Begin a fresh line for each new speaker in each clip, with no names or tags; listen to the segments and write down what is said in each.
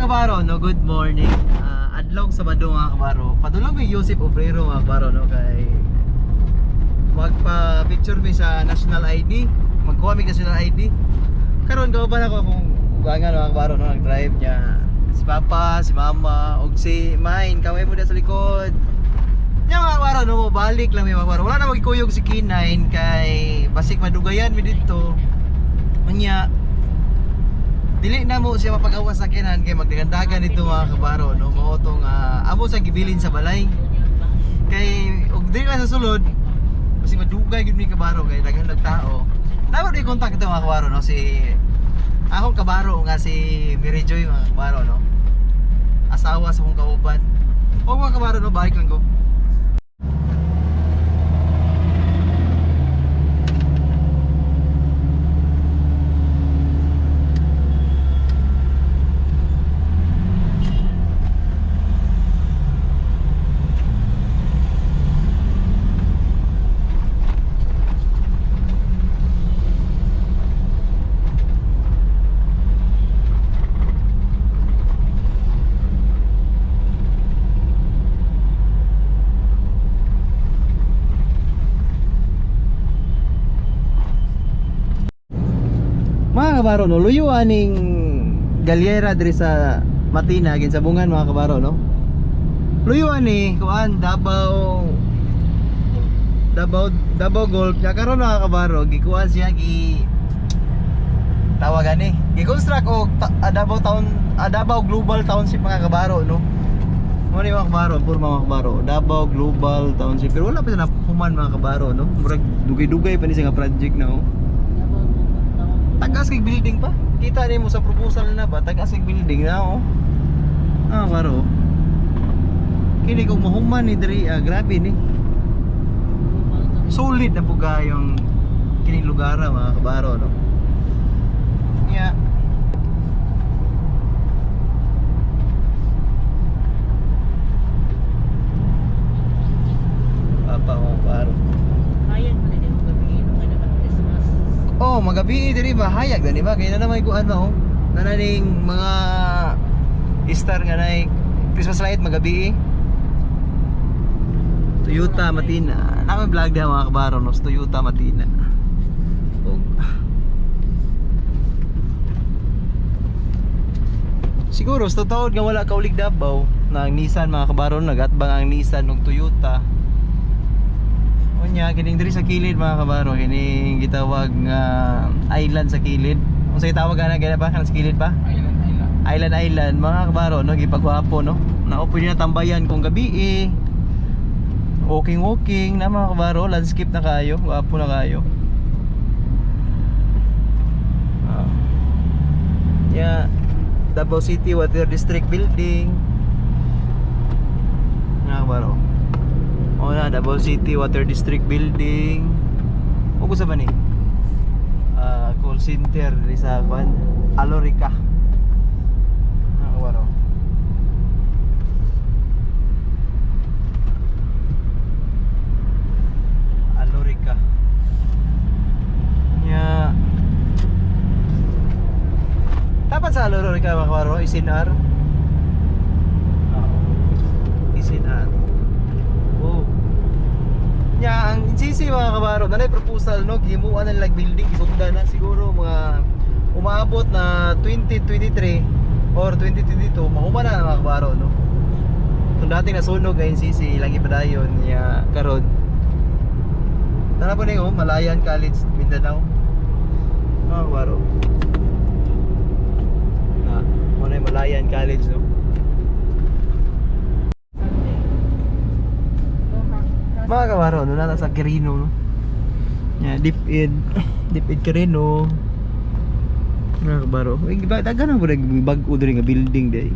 Kabaro, no, good morning. Adlong Sabado, mga kabaro. Padulong may Joseph Obrero, mga kabaro, no, kay magpa-picture mi sa national ID. Magkuha mi national ID. Karon kauban ako kung ugangan, mga kabaro, no, nag-drive niya. Si Papa, si Mama, ug si Mine, kaway mo na sa likod. Nya, mga kabaro, no, balik lang mi, mga kabaro. Wala na magkuyog si K9 kay basig madugayan mi didto. Unya, dili na mo siya mapagawas sa kinan kay magdagandagan dito, mga kabaro, no, mao tong amo sa gibilin sa balay kay og dili lang sa sulod kasi madugay gyud mi, kabaro, kay daghan nag tao. Dapat di contact ito, mga kabaro, no, si akong kabaro nga si Mary Joy, mga kabaro, no, asawa sa akong kauban. O mga kabaro, no, balik lang ko. Mga kabaro, no, luyo aning galyera diri sa Matina ginsabungan, mga kabaro, no. Luyo ani kuan Davao Davao Davao Golf nya karon, mga kabaro, gikuan siya, gi tawagan ni gi-construct og Davao Town, Davao Global Township, mga kabaro, no. Mo ni, mga kabaro, puro mga kabaro, Davao Global Township, pero wala pa siya nahuman, mga kabaro, no. Murag dugay-dugay pa ni siya nga project na, oh. Tagas kay building pa. Kita ni mo sa proposal na ba, tagas kay building na, oh. Ah, baro. Kini kung mahuman ni diri, grabe ni. Solid na po yung kining lugar, mga kabaro, no. Yeah. Papa mo, baro.
Kaya mo na din gabi no kada man Christmas.
Oh, magabi diri ba hayag dani ba kay na naman kuan ba, oh. Nananing mga star nga nay Christmas light magabi. Toyota Matina. Naka vlog diha, mga kabaro, no, sa Toyota Matina. Oh. Siguro sa totoo nga wala kaulig Davao na ang Nissan, mga kabaro, nagatbang ang Nissan ug Toyota. Unya kining diri sa kilid, mga kabaro, kining gitawag nga island sa kilid. Unsay tawag ana gina ba kanang sa kilid pa?
Island, island.
Island island, mga kabaro, no, gipagwapo, no. Naopoy na tambayan kung gabi eh. Walking walking na, mga kabaro, landscape na kayo, gwapo na kayo. Ah. Yeah, Davao City Water District Building. Mga kabaro. O na, Davao City Water District Building. O sa ba ni? Call center diri sa kwan, Alorica. Mga kabaro. Alorica. Nya. Tapat sa Alorica, mga kabaro, SNR. Oo. SNR. Oh. Nya ang NCC, mga kabaro, nanay proposal, no, gimuan na like building isugda na siguro mga umaabot na 2023 or 2022 mahuman na, mga kabaro, no. Kung dating nasunog ang NCC ilang ipadayon niya karon. Tara po oh, Malayan College Mindanao. Mga kabaro. Na, mo na yung Malayan College, no. Mga kabaro, no, nasa sa Quirino, no. Yeah, Deep Ed, Deep Ed Quirino. Mga kabaro. Uy, ba daghan na ba bag-o diri nga building day.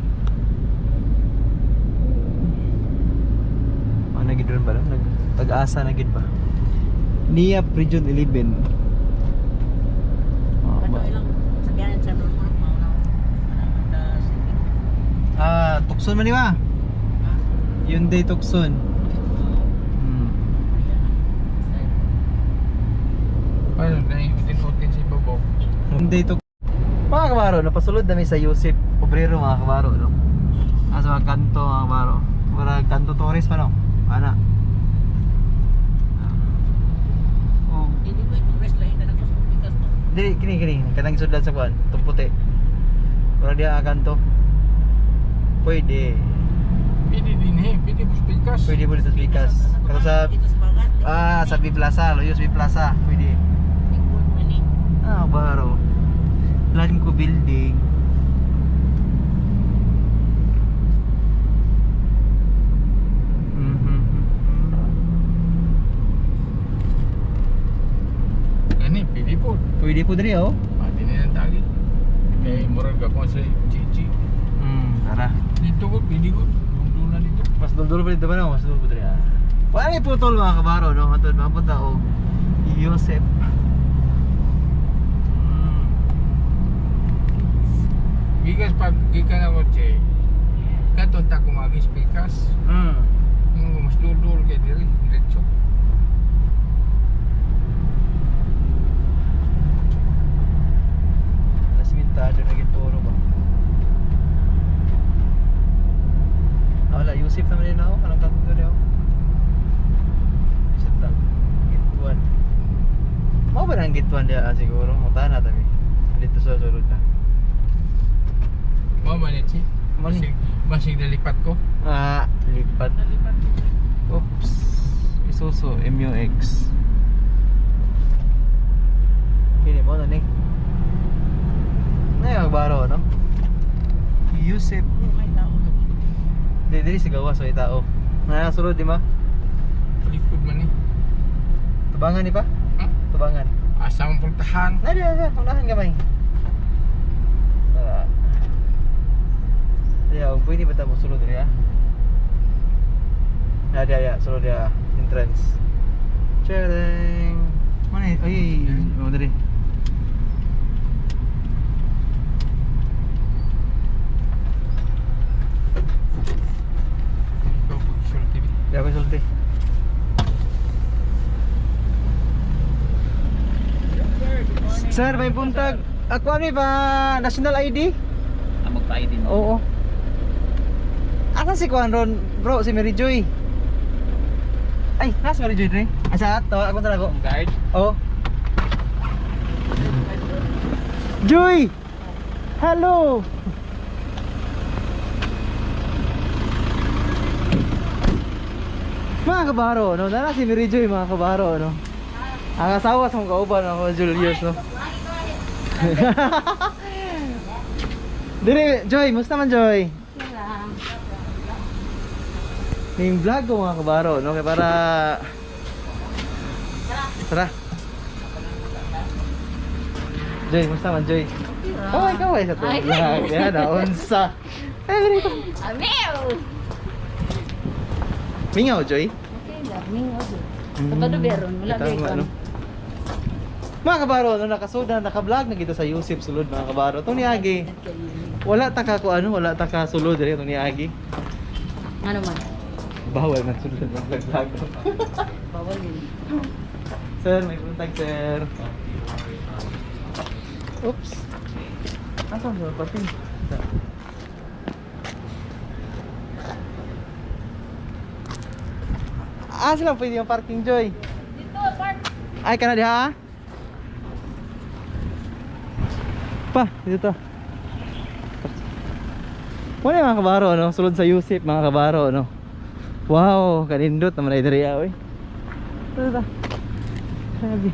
Ano gid ron ba, no? Nag tag-asa na gid ba? Nia Region 11. Oh,
Kato
ba?
ilang sakyanan sa Brumbruk mao na. Anang da city.
Tukson man ni ba? Hyundai Tucson.
Ano, na yung hotel sa ibabaw.
Hyundai Tucson. Mga kabaro, kabaro, no, pasulod na mi sa Yusip Obrero, mga kabaro, no. Ah, sa mga kanto, mga kabaro. Murag kanto Torres pa, no. Ana. Oh,
Hindi ko ito rest lain na ako sa pikas no.
dili kini kini kanang sudlan sa kuan, itong puti. Murag diha ang kanto. Pwede.
Pwede din eh, pwede mo pikas.
Pwede po dito sa Pikas. Kato sa
Dito sa bagat.
ah sa B Plaza, Loyos B Plaza, pwede.
Likod man eh.
Ah, baro. Plan ko building. Mhm.
Gani, pwede po.
Pwede po diri oh.
Pwede na yung tagi. Kay murag ako sa GG.
Tara.
Dito ko, pwede ko. Dungdung na dito.
Mas dulo pa dito ba no? Mas dulo pa diri ah. Wala ni putol, mga kabaro, no. Atod mapunta og Yosep.
Gikas pag gikan ako che. Katon ta kumagis pikas. Yung mas dudul kay diri, diretso.
Nasimentado na gituro ba? Ah, wala, Yusip naman din ako. Anong kanto din ako? Yusip lang. Gituan. Mao ba na ang gituan diya ah, siguro? Mata na tabi. Dito sa sulod na.
Mao man ni che.
Mao ni.
Basig, basig nalipat ko.
Ah, lipat.
Nalipat.
Oops. Isuzu MUX. Kini mo na ni. Na yung magbaro, no? Yusip.
Puro may tao na.
Di, dili sa gawas, may tao. Nakasulod, di ba?
Likod man eh.
Tubangan ni pa?
Ha?
Tubangan.
Asa ang puntahan?
Na, di, di, unahan gamay. Tara. Di, oh, pwede ba tayo sulod diri ah? Na, di, di, sulod di ah. Entrance. Charing. Mana eh? Ay, ay, oh, diri.
Ikaw pag-sulti.
Di ako sulti. Sir, may buntag. Ako ano ba? National ID?
Ah, magpa-ID mo.
Oo. Asa si Kuan ron, bro? Si Mary Joy. Ay, nasa Mary Joy dre? Asa ato? Ako talaga.
Guide.
Oh. Joy! Hello! Mga kabaro, no? Nara si Mary Joy, mga kabaro, no? Ang asawa sa mong kauban, ako, Julius, no? Dire, Joy, musta man, Joy? Ning vlog ko, mga kabaro, no? Kaya para... Tara. Joy, musta man, Joy? Kaway, kaway sa to. Vlog. Yan, naunsa. Ay, ganito.
Amiw!
Mingaw, Joy.
Okay lang, mingaw jud. Sabado beron, wala
Tama,
gay
no? Mga kabaro, no, nakasuda, naka-vlog na kita sa Yusip sulod, mga kabaro. Itong ni Agi, wala ta ka ko ano, wala ta ka sulod diri itong ni Agi.
Ano man?
Bawal man sulod mag-vlog.
Bawal yun.
Sir, may buntag, sir. Oops. Asan ba pati? Ah, sila pwede yung parking, Joy.
Dito, park.
Ay, kana diha? Pa, dito to. Wala mga kabaro, no? Sulod sa Yusip, mga kabaro, no? Wow, kanindot naman ay diri, ah, oy. Dito ta. Grabe.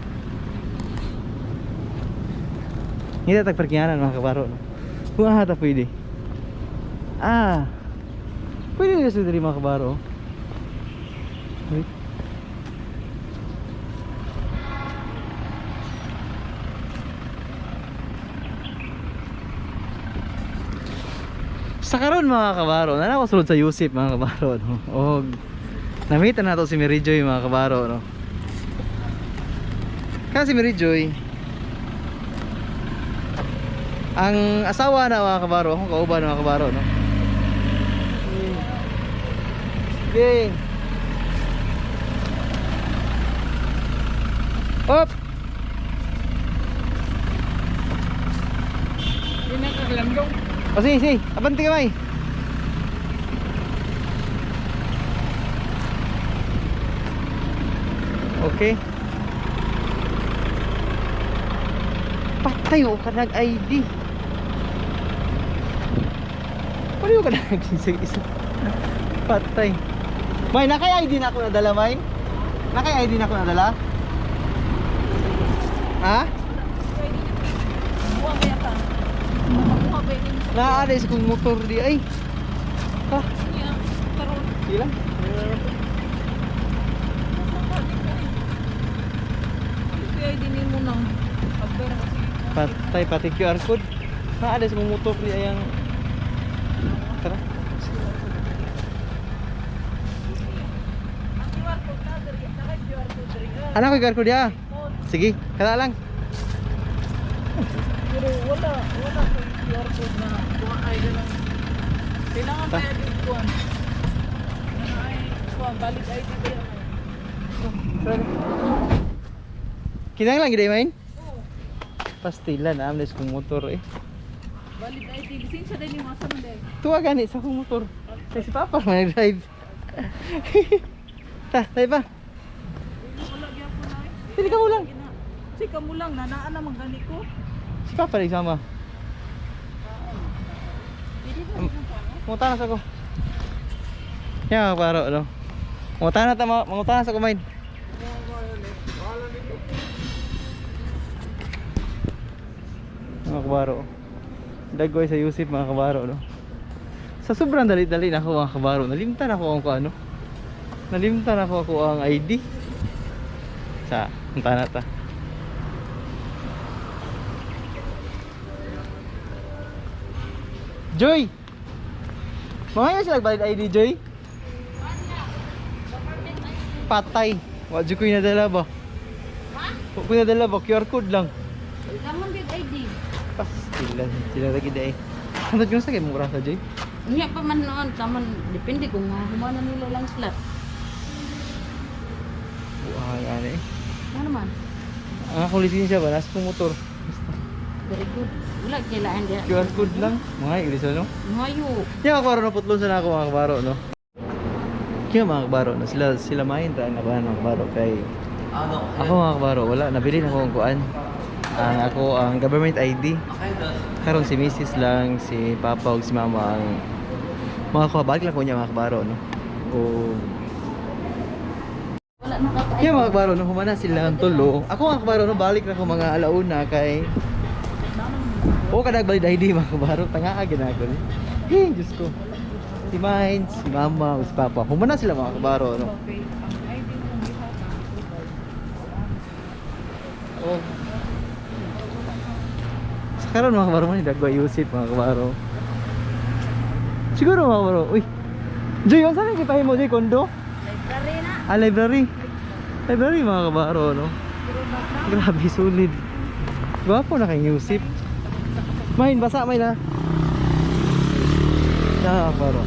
Hindi tag parkinganan, mga kabaro, no? Kung ta pwede. Ah. Pwede na sa diri, mga kabaro. Oh. Wait. Sa karon, mga kabaro, na ako sulod sa Yusip, mga kabaro, no. Og namita na to si Mary Joy, mga kabaro, no. Kasi si Mary Joy ang asawa na, mga kabaro, akong kauban, mga kabaro, no. Bing. Op.
Di na
Landong.
O sige, sige. Abante ka, May. Okay. Patay o ka nag-ID. Paano ka nag-isa? Patay. May, naka-ID na ako nadala, May? Naka-ID na ako nadala? Ha?
Buwa ba yata? Makuha ba yun?
Naalis kong motor di ay. Ha?
Niya, karon.
Sila?
Kaya din mo nang pagpera kasi.
Patay, pati QR code. Naalis kong motor di ay ang... Tara.
Ang QR code na, diri. Naka QR code diri.
Anak ko QR code ya. Sige, kada lang.
Pero wala, wala ko yung QR code na kuha ay ganun. Kailangan
Ta.
pa yung kuha. Ay, kuha, valid ID ba yan?
Kinahanglan gid main?
Oo,
Pastila na amles kong motor eh.
valid ID. Lisensya din yung masa mo din.
Tuwa gani sa akong motor. Kay si Papa man drive. Ta, tayo pa.
Wala gyapon na eh.
Dili ka mulang.
Si kamulang, nanaan naman gani ko.
Si Papa rin sama. Mangutana sa ko. Ya, paro no. Mangutana ta, mangutana sa ko main. Mga kabaro. Dagoy sa Yusip mga kabaro no. Sa sobrang dali-dali na ako mga kabaro, nalimtan ako ang ano. Nalimtan ako ang ID. Sa, mangutana ta. Joy! Mga sila valid ID, Joy? Patay. Wa jud ko nadala ba?
Ha?
Wa ko nadala ba? QR code lang.
Lamang big ID.
Pastilan sila lagi day. Ano yung sa kay mura sa Joy?
Niya pa man noon, taman depende kung humana nila lang slot.
Buang ani.
Ano man?
Ang akong lisensya ba nasa kong motor. Basta
Very good. Wala kailangan diya.
QR code lang. Mga iglesia no.
Ngayo.
Kaya ako no putlon sa nako mga kabaro no. Kaya mga kabaro no sila sila main ra na ba mga kabaro kay
Ano?
ako mga kabaro wala nabili na ko ang kuan. Ang ako ang government ID. Karon si Mrs. lang, si Papa ug si Mama ang mga kuha balik lang ko niya mga kabaro no. O
Wala na ka
Kaya mga kabaro no humana sila ang tulo. Ako mga kabaro no balik na ko mga alauna kay O kadag valid ID mga kabaro tanga ginako ni. Hey, Diyos ko. Si Mine, si Mama, ug si Papa. Humana sila mga kabaro no.
Okay, ang ID mo gihatag.
Oh. Sa karon mga kabaro man dagwa Yusip mga kabaro. Siguro mga kabaro. Uy. Joy, unsa ni gipahimo Joy kondo?
Library na.
Ah, library. Library mga kabaro no. Grabe solid. Gwapo na kay Yusip. Main basa main ha. Na kabaro.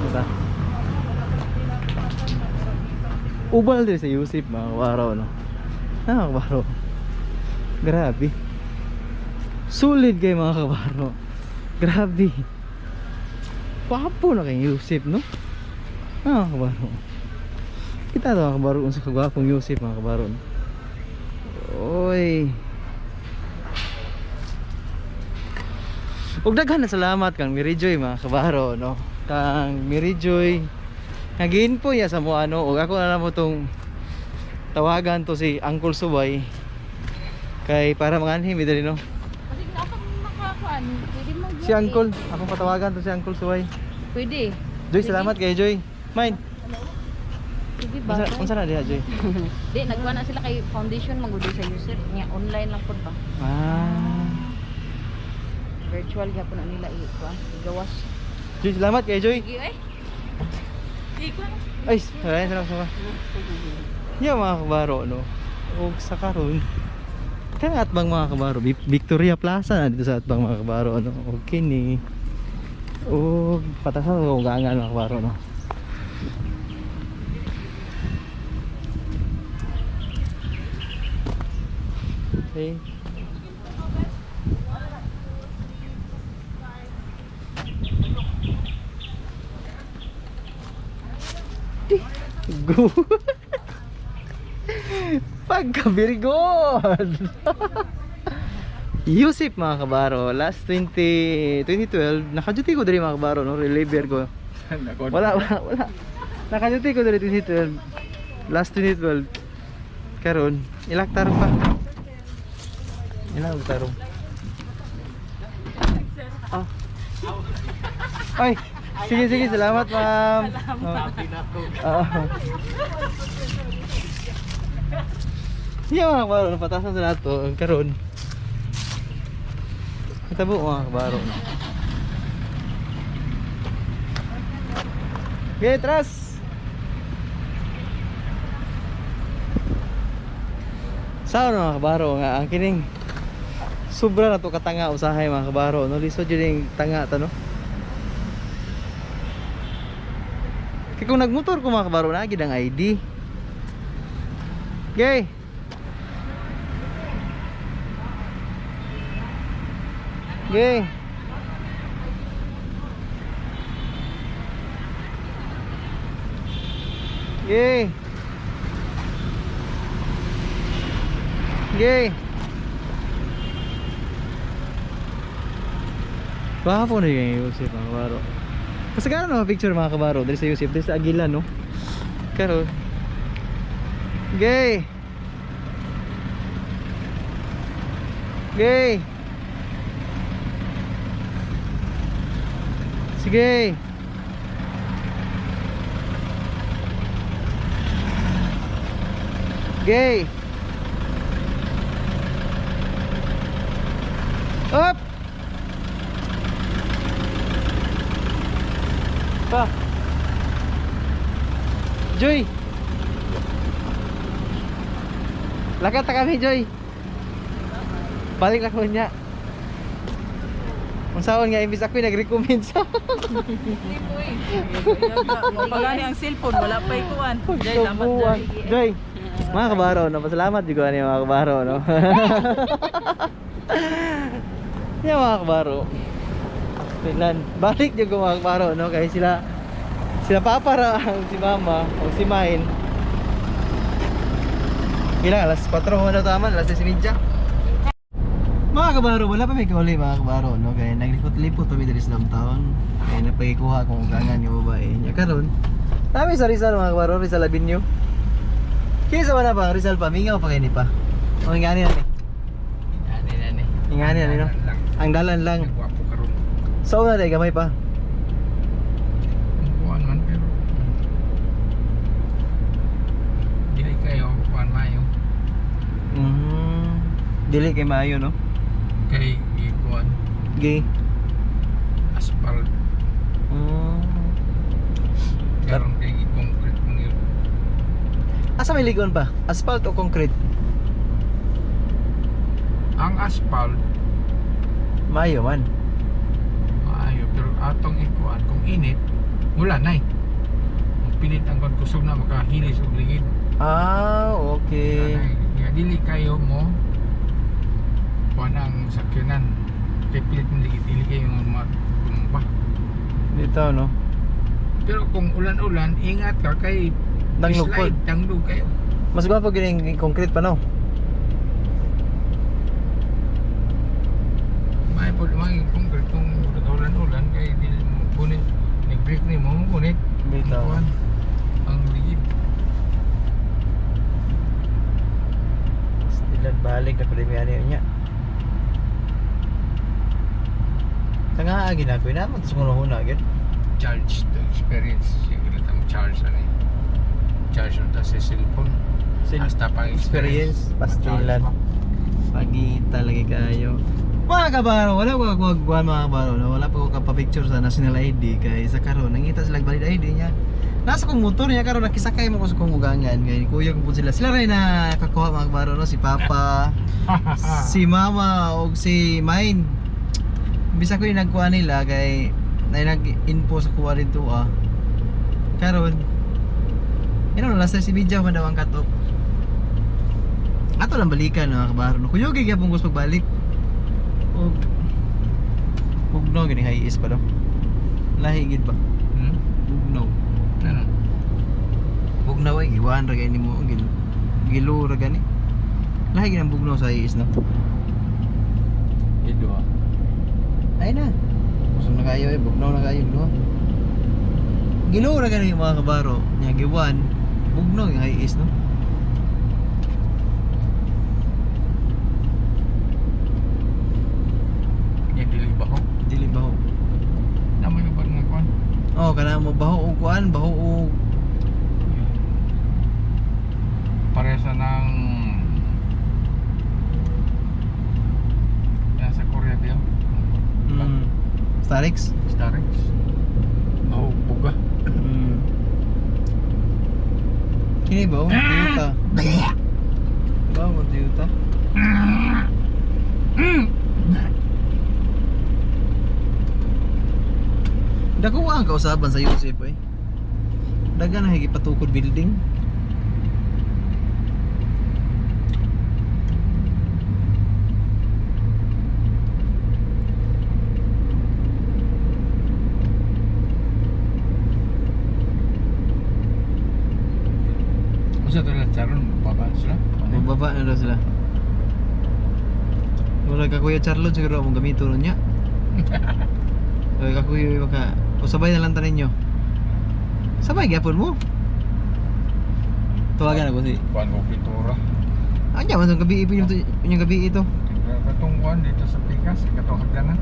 Basta. Ubal din sa Yusip mga kabaro no. Ah, kabaro. Grabe. Solid kay mga kabaro. Grabe. Gwapo na kay Yusip no. Ah, kabaro. Kita to mga kabaro kung sa kagwapong Yusip mga kabaro. no? Oy. Ug daghan na salamat kang Mary Joy mga kabaro no. Kang Mary Joy nagin po niya sa mo ano ug ako na lang mo tong tawagan to si Uncle Subay kay para manganhi mi dali no.
Kasi na ako makakuan, pwede mo.
Si Uncle, akong patawagan to si Uncle Subay.
Pwede.
Joy, salamat kay Joy. Mine.
Sige ba?
Unsa unsa na diha Joy?
Di nagkuan na sila kay foundation magud sa user niya online lang pud ba.
Ah.
Virtual gyapon na nila i-kuan, igawas.
Joy, salamat kay Joy.
Sige ay.
Ay, maraming salamat sa Yeah, mga kabaro, no? O sa karon. Kaya atbang mga kabaro, Victoria Plaza na dito sa atbang mga kabaro, no? Okay ni. O patasan ko gaangan mga kabaro, no? Okay. Pagka-Virgo. Pagka-Virgo. Yusip mga kabaro, last 2012, naka-duty ko diri mga kabaro, no? Reliever ko. Wala, wala, wala. Naka-duty ko diri 2012. Last 2012. Karon, ilak tarong pa. Ilang tarong. Ah. Ay, sige sige, salamat ma'am. Salamat. Oo. Iya mga kabaro, napatasan sa lahat to. Ang karon. Kitabo mga kabaro. Okay, tras! Sa mga kabaro nga ang kining sobra na to katanga usahay mga kabaro no, lisod yun yung tanga ta no. Kaya kung nagmotor ko mga kabaro na gid ang ID. Okay. Okay. Okay. Okay. Gwapo na yung Yusip mga kabaro. Kasagaran mga picture mga kabaro diri sa Yusip, diri sa Agila no. Karon. Okay. Okay. Sige. Okay. Up. Pa. Joy. Lakat ta kami, Joy. Balik na ko niya. Unsaon nga imbis ako'y nag-recommend sa
Pagani ang cellphone, wala pa ikuan. Jay, salamat
Pagkabuan.
Jay.
Joy. Mga kabaro, no, pasalamat jud ko ani mga kabaro, no. Yeah, mga kabaro. Finland. Balik jud ko mga kabaro, no, kay sila sila papa ra ang si mama o si Main. Ilang alas 4 mo na tama, alas 6:30. Mga kabaro, wala pa may kauli mga kabaro, no? Kaya naglipot-lipot kami diri sa downtown. Kaya napagikuha kung gangan yung babae niya. Karon, nami sa Rizal mga kabaro, Rizal Avenue. Kaya sa wala pa, Rizal pa, mingaw pa kayo ni pa. O ingani na ni.
Ani ani.
Ingani na ni no.
Lang.
Ang dalan lang.
Gwapo karon.
Sa una day gamay pa.
Ang kuan man pero dili kayo kuan mayo
Dili kay maayo no.
kay gikuan
Gay.
asphalt karon kay gi-concrete man yun.
Asa may ligon pa? Asphalt o concrete?
Ang asphalt
Maayo man.
maayo pero atong ikuan kung init wala na eh. Ang pilit ang kuan kusog na makahilis og ligid.
Ah, okay.
Wala na eh. Nga dili kayo mo kuan ang sakyanan kay pilit ng ligid dili kayo matumba.
Dito no.
Pero kung ulan-ulan, ingat ka kay
Danglog pod.
slide, danglog kayo.
Mas gwapo gini yung concrete pa no.
May po mga concrete kung ulan-ulan kay dili mo gunit nag-break ni mo gunit.
Bitaw.
Kuan, ang ligid.
Stilan balik na pala may ano niya. Tanga ginagawa na mo sa kuno huna gyud.
Charge to experience siguro ang charge ano eh. Charge na ta sa cellphone. Hasta pang
Experience,
experience.
pastilan. Pagita lagi kayo. Mga kabaro, wala ko kagwagwan mga kabaro, no? Wala pa ko kapapicture sa national ID kay sa karon nangita sila valid ID niya. Nasa kong motor niya karon nakisakay mo ko sa kong ugangan kay kuya ko po sila. Sila rin na kakuha mga kabaro no, si Papa, si Mama og si Mine. Bisa ko yung nagkuha nila kay na nag-info sa kuha dito ah. Karon yun last time si Bidya man daw ang cut-off. Ato lang balikan mga kabaro. No? Kuyog gyapon gusto pagbalik. Og bugnaw gini high is pa daw. Lahi gid ba?
Hmm?
Bugnaw.
Ano?
Bugnaw ay giwan ra gani mo gil gilo ra gani. Lahi gyud ang bugnaw sa is, no.
Iduha.
Ay na. Kusog na kayo eh, bugnaw na kayo duha. Gilo ra gani mga kabaro, nya giwan bugnaw yung high is, no.
Nga dili ba ko?
Dili baho.
Namo yung pag nga kuan.
Oh, kana mo baho og kuan, baho og
Paresa ng nasa Korea ba yun?
Starix.
Starex. Oh, buga.
Kini ba oh, Toyota. Ba mo Toyota. Dako ang kausaban sa Yusef eh. Dagan na patukod building.
Unsa to lang charon baba sila? Ano?
Magbaba na daw sila. Wala ka Kuya Charlon siguro among gamito nun niya. Wala ka Kuya maka o sabay na lang ta ninyo. Sabay gyapon mo. Tawagan ako si.
Kuan ko pintura.
Anya man tong gabi ipin yung gabi ito.
Tignan katong kuan dito sa Pikas, katong hagdanan.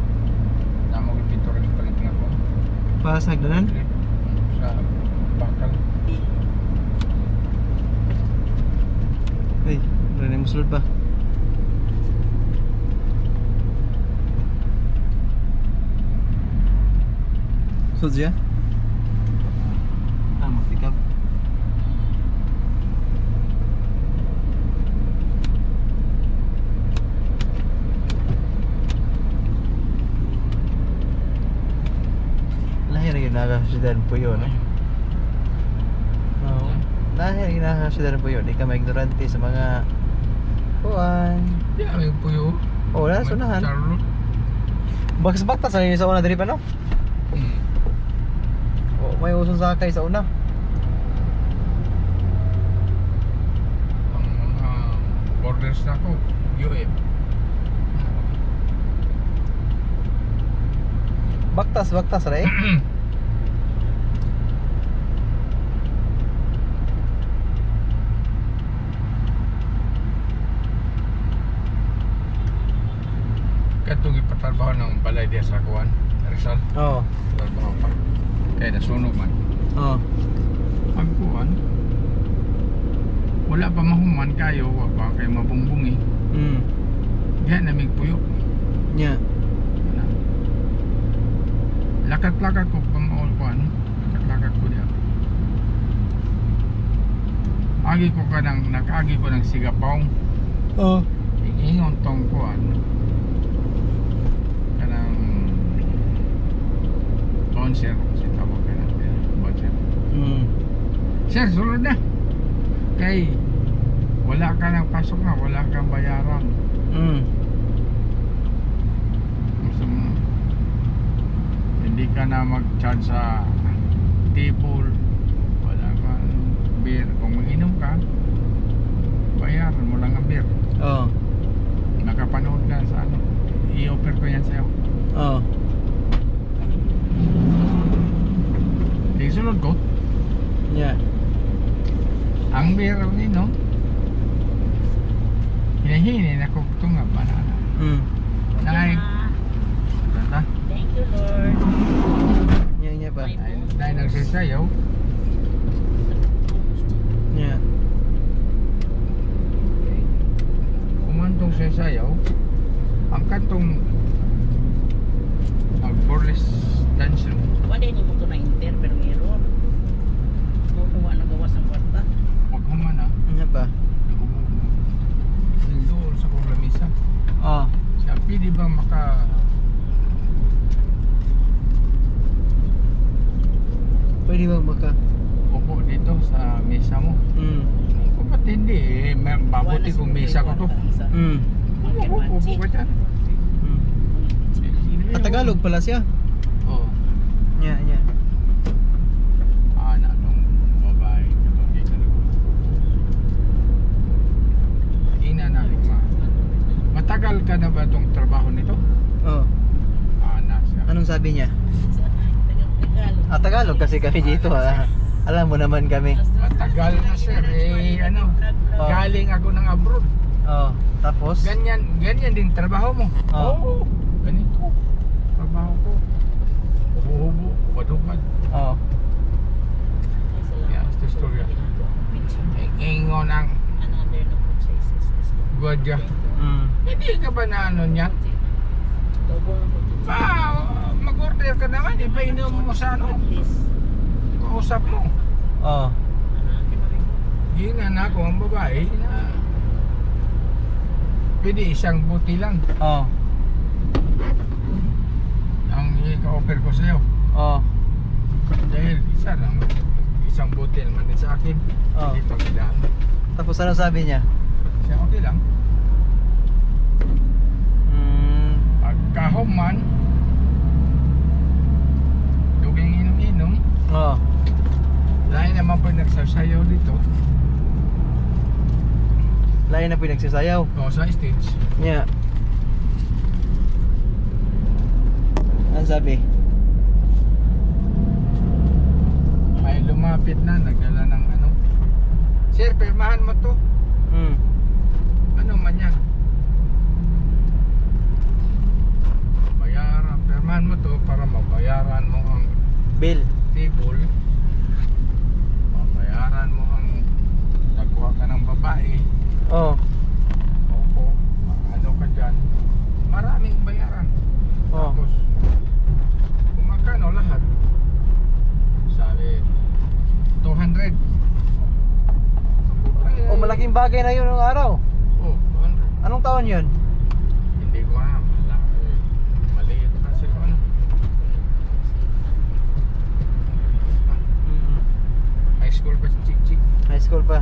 Namo gyud pintura gipalit nga kuan.
Para sa hagdanan.
Sa bakal.
Ay, wala na musulod pa. Sulod siya? Ah, magtikap. Lahi ra gyud nakakasyudad po yun, no? Oo. Lahi ra gyud nakakasyudad po yun. Di ka maignorante sa mga kuan.
Di may puyo.
Oh, wala sunahan.
Charlo.
Bags bakta sa sa una diri pa, no?
Hmm.
Oh, may usong sakay sa una.
Ang mga borders na ko, UM.
Baktas, baktas ra eh.
Katong ipatrabaho ng balay diya sa kuan, Rizal.
Oo.
Trabaho pa. Kaya nasunog man.
Oo.
Ang kuan, wala pa mahuman kayo, wa pa kayo mabungbungi. Diya namig puyo.
Nya.
Wala. Lakat-lakat ko pamaol kuan. Lakat-lakat ko diya. Agi ko ka ng, nakaagi ko ng sigapaw.
Oo.
Ingon tong kuan. Kanang bouncer si tawag ka natin. Bouncer. Sir, sulod na. Kay wala ka ng pasok na, wala kang bayaran. Gusto mo, hindi ka na mag-charge sa table, wala kang beer. Kung mag-inom ka, bayaran mo lang ang beer.
Oo.
Nakapanood ka sa ano, i-offer ko yan sa'yo.
Oo.
Di sulod ko,
Nya.
ang beer ang inom, hinahinin ako ito nga banana. Nay, ganda.
Thank you, Lord.
Nya nya pa.
Nay, nay nagsisayaw.
Nya.
Kumantong siya sayaw, ang katong mag-burlesque dance room.
Wala ni mo to na inter pero meron. Kukuha na gawas ang kwarta.
Pag humana,
Nya pa.
nagduol sa kong lamisa.
Oo.
Siya, pwede bang maka...
Pwede bang maka?
Upo dito sa mesa mo? Ko ba't hindi eh? May, mabuti kung mesa ko to. Upo, upo ka dyan.
Ah, Tagalog pala siya.
Oo.
Nya, nya.
Ah, na tong babae. Katong di ka. Matagal ka na ba itong trabaho nito?
Oh,
Ah, nasa.
anong sabi niya?
Tagalog.
Ah, Tagalog kasi kami dito ah. Alam mo naman kami.
Matagal na, sir. Eh, ano,
Oh.
galing ako ng abroad.
Oh, tapos?
Ganyan, ganyan din trabaho mo.
Oh.
Oo, ganito. Trabaho ko. Hubo-hubo, hubad-hubad.
Oh.
Yeah, ito istorya. Ingon ang
Another na po sa SSS.
gwadya. Hindi ka ba na ano niyan? Pa, mag-order ka naman. Ipainom mo sa ano. Kausap mo.
Oh.
Yun na ako ang babae na pwede isang buti lang
Oh.
ang i-offer ko sa'yo.
Oh.
Dahil isa lang, isang buti naman din sa akin.
Oh.
Hindi pagdaan.
Tapos anong sabi niya?
Siya okay lang. Pagkahuman, duging inom-inom,
Oh.
dahil naman po nagsasayaw dito,
Lain na po yung nagsasayaw.
o sa stage,
Niya. Ano sabi?
may lumapit na, nagdala ng ano. Sir, pirmahan mo to. Ano man yan? Bayaran, pirmahan mo to para mabayaran mo ang
Bill.
table. Mabayaran mo ang nagkuha ka ng babae.
Oh.
Opo, ano ka dyan. Maraming bayaran.
Oh.
Tapos, kung magkano lahat? Sabi, 200.
Oh, malaking bagay na yun nung araw.
Oh, 200.
Anong taon yun?
Hindi ko alam. Malaki. Maliit kasi ano. High school pa si Chichi.
High school pa.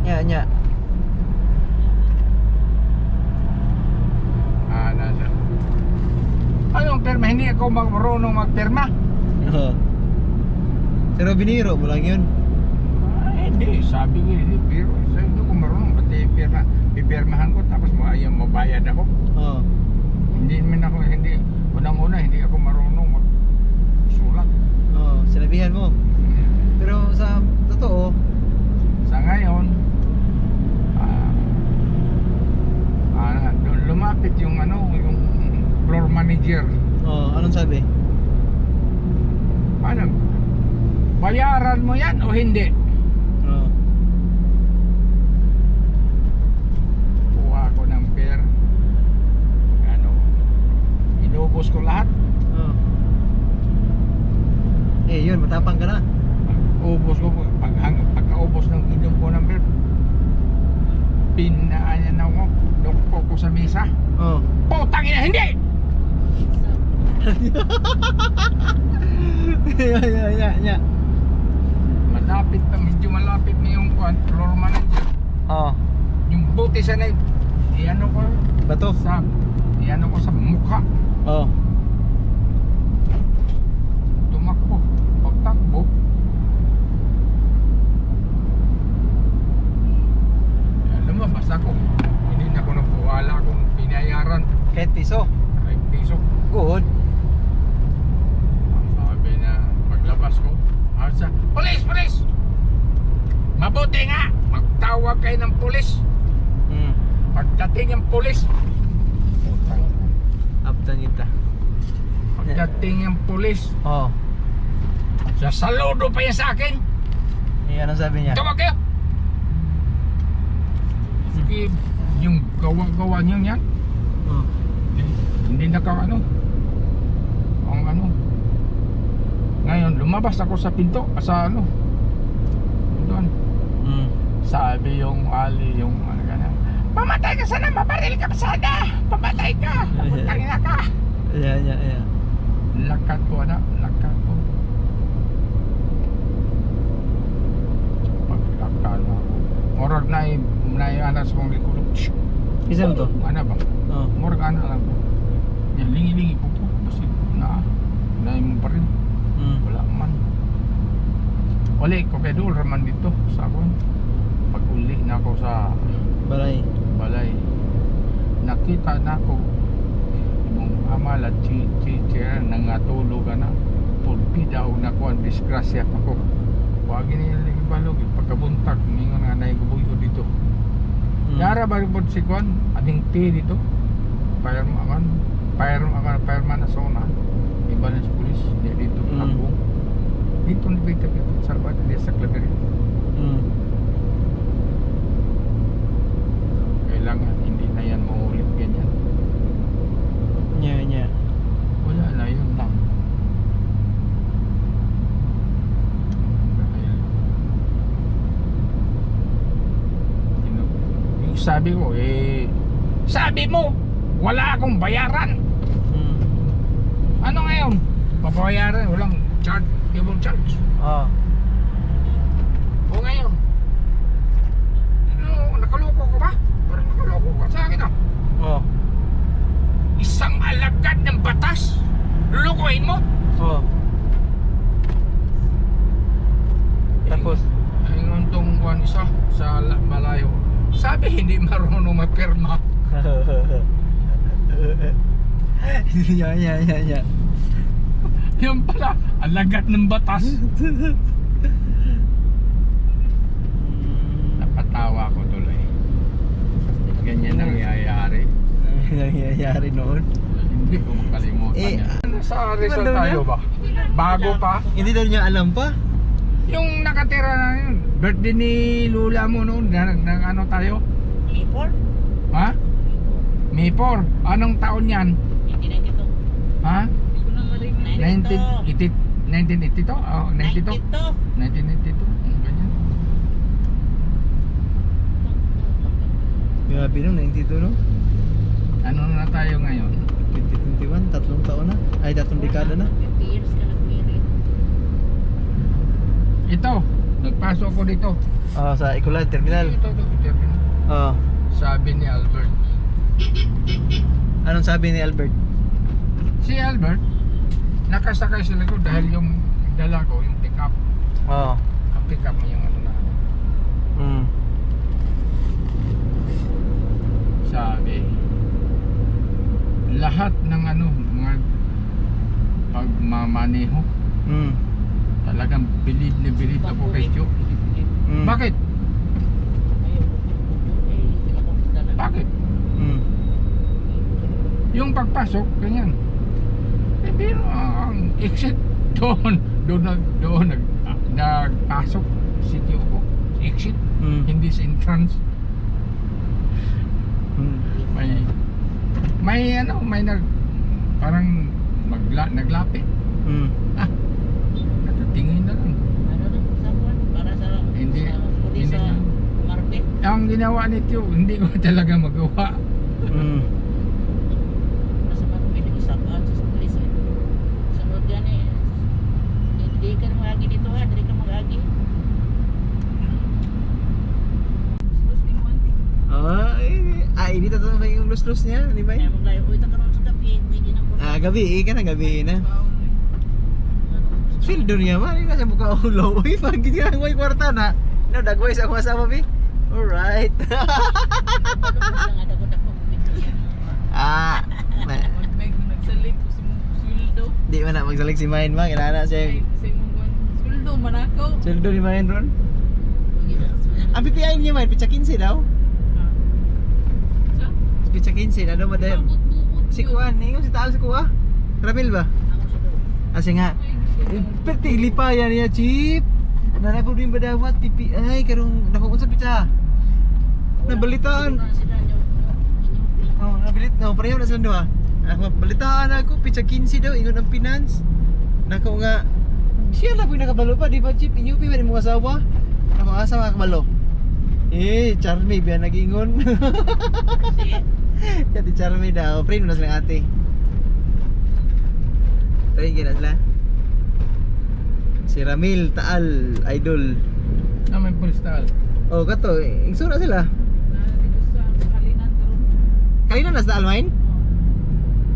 Nya, nya.
Ah, nasa. Anong pirma? Hindi ako marunong magpirma.
Oo. Pero biniro mo lang yun.
Ah, hindi. Sabi ko, hindi. Pero sabi hindi ko marunong. Pati pirma. Pipirmahan ko tapos ayaw mabayad ako.
Oo.
Hindi man ako, hindi. Unang-una, hindi ako marunong magsulat.
Oo, sinabihan mo. Pero sa totoo,
Sa ngayon, doon lumapit yung ano, yung floor manager.
oh, anong sabi?
Paano? Bayaran mo yan o hindi?
Oo.
Kuha ko ng pera. Ano, inubos ko lahat.
Oo. Eh, yun, matapang ka na.
Pag ubos ko, pagkaubos ng inom ko ng pera, pinaan na ako, dukpo ko sa mesa.
Oo.
Putang ina, hindi!
Yeah.
Malapit pa, medyo malapit na yung kwan, floor manager.
Oo.
Yung buti siya na, iano ko
Bato.
sa, iano ko sa mukha.
Oo.
Tumakbo. Pagtakbo, eh, lumabas ako. Hindi na ako nagpuwala akong binayaran.
Kahit piso.
Kahit piso.
Good.
Ang sabi na paglabas ko, sa, Police! Police! Mabuti nga! Magtawag kayo ng pulis. Pagdating ng pulis, putang,
Upton kita.
pagdating ng pulis,
Oo.
sasaludo pa yan sa akin.
Eh, anong sabi niya?
Tawag kayo! Sige, yung gawa-gawa niyo yan,
Oo.
hindi na ka ano, ang ano. Ngayon, lumabas ako sa pinto, sa ano, doon. Sabi yung ali, yung ano ganyan, pamatay ka sana, mabaril ka pa sana! Pamatay ka! Putangina ka!
Yeah.
Lakat ko anak, lakat ko. Paglakad ako. Murag na na anak sa kong likod. Shh!
Isa mo to?
Ana ba?
Oo.
Murag ana lang ko. Yan, lingi-lingi po po. Basta na, na mo pa rin. Wala man. Uli ko kay Dul raman dito sa akon. Pag uli na ako sa
Balay.
Balay. Nakita na ko imong ama la chi chi chi nangatulog ana. Pulpida og nakuan disgrasya pa ko. Wagi ni lagi balog pagkabuntag ningon nga nay gubuyo dito. Yara ba pod si kuan aning tea dito. Fireman fireman fireman na sona. Iba na sa pulis di dito takbo. Dito ni bita dito sa ba di sa Claveria. Kailangan hindi na yan maulit ganyan.
Nya.
Wala na yun lang. Dahil yung sabi ko eh, sabi mo wala akong bayaran. Ano ngayon? Papabayaran, walang charge, ibang charge.
Oh.
O ngayon, ano, nakaloko ka ba? Parang nakaloko ka sa akin ah.
Oh.
Isang alagad ng batas, lulukuhin mo?
Oh. Tapos
Ingon tong kuwan isa sa malayo. Sabi hindi marunong mapirma.
Nya.
Yan pala, alagad ng batas. Napatawa ko tuloy. Ganyan ang nangyayari.
Nangyayari noon.
Hindi ko makalimutan
Eh,
yan. Sa Rizal
daw
tayo
niya?
ba? Bago pa?
Hindi daw niya alam pa.
Yung nakatira na yun. Birthday ni Lula mo noon. Na, ano tayo?
May 4?
Ha? May 4. Anong taon yan?
1992.
Ha?
Hindi ko na marinig.
1982? 1982? Oh, 92?
92.
1992. Ang ganyan.
Grabe no, 92 no?
Ano na tayo ngayon?
2021, 3 taon na. Ay, 3 dekada na.
50 years ka nag-married.
Ito, nagpasok ko dito.
Oh, sa Icolan Terminal.
Ito.
Oh.
Sabi ni Albert.
Anong sabi ni Albert?
Si Albert, nakasakay sa likod dahil yung dala ko, yung pick up.
Oh.
Ang pick up yung ano na. Sabi, lahat ng ano, mga pagmamaneho, talagang bilib na bilib ako kay Joe. Bakit? Bakit? Yung pagpasok, ganyan. Eh, pero ang exit doon, doon nagpasok si Tio ko. Exit, hindi sa entrance. May may ano, may nag parang naglapit. Ah, nakatingin na lang.
Ano na, sa kuwan? Para sa
Hindi,
sa pulis
hindi
sa
na.
Marpe.
Ang ginawa ni Tio, hindi ko talaga magawa.
Nasa Marpe, nag-usapan sa pulis eh. Sunod yan eh. Hindi ka mag-agi dito ha, hindi ka mag-agi.
Lus ni mo auntie.
Ah, eh, ah, hindi tatanong kayo yung lus-lus niya, di ba?
Kaya maglayo, uy, takaroon sa gabi, hindi na po.
Ah, gabi, eh, ka na gabi na. Sweldo niya man, hindi na siya buka ulo. Uy, pag ginagawa yung kwarta na. No, dagway sa akong asawa, bi. Alright. Ah,
Mag nagsalig ko si mong sweldo.
di man na magsalig si Main ma, kinana siya.
Ay, sa imong kuwan. Sweldo manakaw.
Sweldo ni Main ron. Ang PPI niya Main, pitsa 15 daw.
Sa?
Pitsa 15, ano madam?
Buot-buot
Si
yun.
Kuan, ingon si Taal si Kuha. Ramil ba? Asi nga.
Ay, gusto
Eh,
ko.
Pati lipayan niya, Chief. Nanay po din ba dawat PPI karong naku unsa pitsa? Nabalitaan. Oh, nabilit no, pareho na sila duha. Ako balitaan ako pitsa 15 daw ingon ang finance. Nako nga siya na po yung nakabalo pa, di ba Chief? Inyo pa mo asawa. Ako asa makakabalo. Eh, Charmy biya nag-ingon. Ate Charmy daw, friend mo na silang ate. Friend na sila. Si Ramil Taal, idol.
Na may pulis taal.
Oh, kato, igsoon na sila.
Na, dito sa Kalinan karon.
Kanina na sa Almain?
Oh.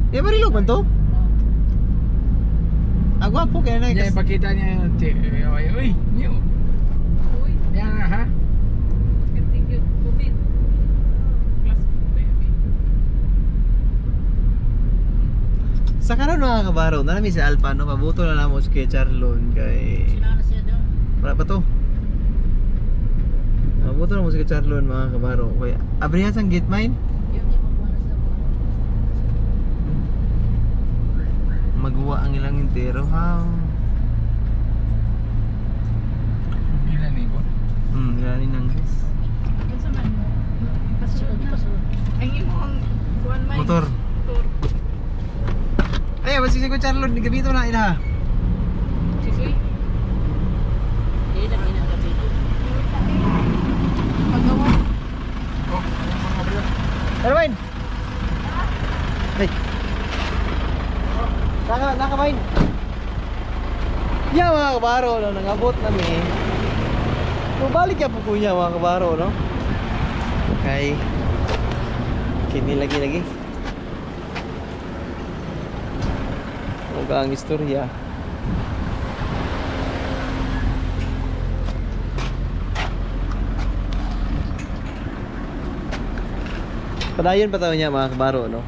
Di ba rilog man to?
Oh.
Ang gwapo kaya na
Niya, ipakita niya yung uy, uy, niyo.
Uy,
Niya na ha?
thank you. Comment.
Sa karon mga kabaro, nalami si Alpa no, pabuto na namo si Kuya Charlon kay
Sila na siya daw.
wala pa to. Pabuto na mo si Kuya Charlon mga kabaro. Kay abrihan sang gate mine.
Yung di mo na siya.
Maguwa ang ilang entero ha.
Ilan ni ko?
Gani nang guys.
Unsa man mo? Ipasulod na.
Pasulod.
Ang imong kuan man.
Motor.
Motor.
Ay, basi si Kuya Charlon gabito na ila.
Sisuy.
Di lang ina gabi ko.
Pagawa.
Oh, mga bro.
Erwin. Hey. Naka naka mine. Yeah, mga kabaro, no, nangabot na mi. Mubalik ya po kuya mga kabaro, no? Kay kini lagi lagi. Ug ang istorya. Padayon pa tayo niya mga kabaro, no?